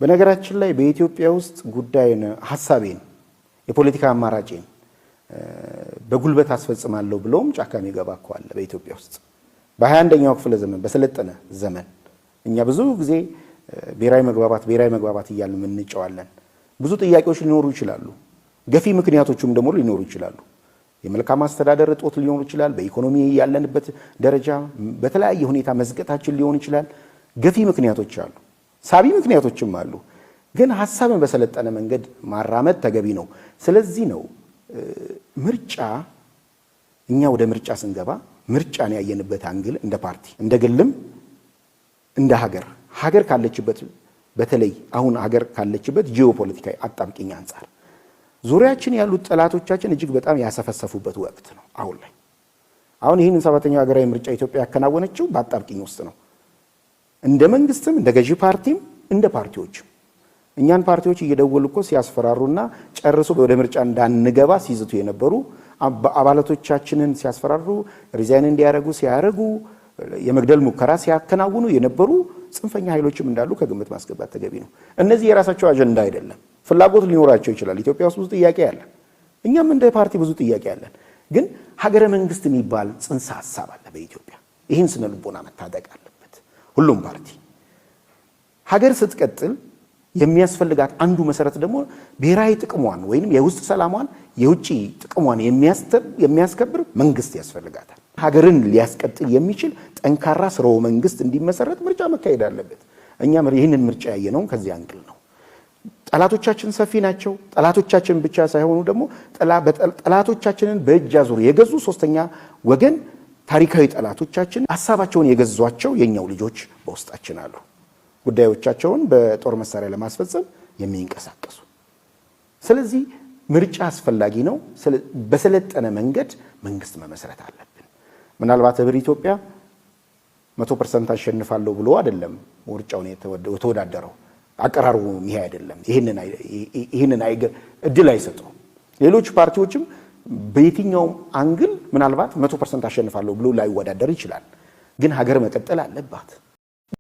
በነገራችን ላይ በኢትዮጵያ ውስጥ ጉዳይን፣ ሀሳቤን፣ የፖለቲካ አማራጬን በጉልበት አስፈጽማለሁ ብሎም ጫካ የሚገባ እኮ አለ በኢትዮጵያ ውስጥ። በ21ኛው ክፍለ ዘመን፣ በሰለጠነ ዘመን፣ እኛ ብዙ ጊዜ ብሔራዊ መግባባት፣ ብሔራዊ መግባባት እያልን እንጨዋለን። ብዙ ጥያቄዎች ሊኖሩ ይችላሉ። ገፊ ምክንያቶቹም ደግሞ ሊኖሩ ይችላሉ። የመልካም አስተዳደር እጦት ሊኖሩ ይችላል። በኢኮኖሚ ያለንበት ደረጃ በተለያየ ሁኔታ መዝገታችን ሊሆን ይችላል። ገፊ ምክንያቶች አሉ፣ ሳቢ ምክንያቶችም አሉ። ግን ሀሳብን በሰለጠነ መንገድ ማራመድ ተገቢ ነው። ስለዚህ ነው ምርጫ፣ እኛ ወደ ምርጫ ስንገባ ምርጫን ያየንበት angle እንደ ፓርቲ፣ እንደ ግልም፣ እንደ ሀገር፣ ሀገር ካለችበት፣ በተለይ አሁን ሀገር ካለችበት ጂኦፖለቲካዊ አጣብቂኝ አንጻር ዙሪያችን ያሉት ጠላቶቻችን እጅግ በጣም ያሰፈሰፉበት ወቅት ነው አሁን ላይ። አሁን ይህንን ሰባተኛው ሀገራዊ ምርጫ ኢትዮጵያ ያከናወነችው በአጣብቂኝ ውስጥ ነው። እንደ መንግስትም፣ እንደ ገዢ ፓርቲም፣ እንደ ፓርቲዎችም እኛን ፓርቲዎች እየደወሉ እኮ ሲያስፈራሩና ጨርሶ ወደ ምርጫ እንዳንገባ ሲዝቱ የነበሩ፣ አባላቶቻችንን ሲያስፈራሩ፣ resign እንዲያደርጉ ሲያደርጉ፣ የመግደል ሙከራ ሲያከናውኑ የነበሩ ጽንፈኛ ኃይሎችም እንዳሉ ከግምት ማስገባት ተገቢ ነው። እነዚህ የራሳቸው አጀንዳ አይደለም፣ ፍላጎት ሊኖራቸው ይችላል። ኢትዮጵያ ውስጥ ብዙ ጥያቄ አለ። እኛም እንደ ፓርቲ ብዙ ጥያቄ አለን። ግን ሀገረ መንግስት የሚባል ጽንሰ ሀሳብ አለ በኢትዮጵያ። ይህን ስነ ልቦና መታጠቅ አለበት ሁሉም ፓርቲ። ሀገር ስትቀጥል የሚያስፈልጋት አንዱ መሰረት ደግሞ ብሔራዊ ጥቅሟን ወይም የውስጥ ሰላሟን፣ የውጭ ጥቅሟን የሚያስከብር መንግስት ያስፈልጋታል። ሀገርን ሊያስቀጥል የሚችል ጠንካራ ስርወ መንግስት እንዲመሰረት ምርጫ መካሄድ አለበት። እኛም ይህንን ምርጫ ያየነው ከዚህ angle ነው። ጠላቶቻችን ሰፊ ናቸው። ጠላቶቻችን ብቻ ሳይሆኑ ደግሞ ጠላቶቻችንን በእጅ አዙር የገዙ ሶስተኛ ወገን ታሪካዊ ጠላቶቻችን ሀሳባቸውን የገዟቸው የኛው ልጆች በውስጣችን አሉ። ጉዳዮቻቸውን በጦር መሳሪያ ለማስፈጸም የሚንቀሳቀሱ። ስለዚህ ምርጫ አስፈላጊ ነው። በሰለጠነ መንገድ መንግስት መመስረት አለብን። ምናልባት ህብር ኢትዮጵያ 100% አሸንፋለሁ ብሎ አይደለም ምርጫውን የተወዳደረው። አቀራርቡ ይሄ አይደለም። ይህንን እድል አይሰጠውም። ሌሎች ፓርቲዎችም በየትኛውም angle ምናልባት 100% አሸንፋለሁ ብሎ ላይወዳደር ይችላል። ግን ሀገር መቀጠል አለባት።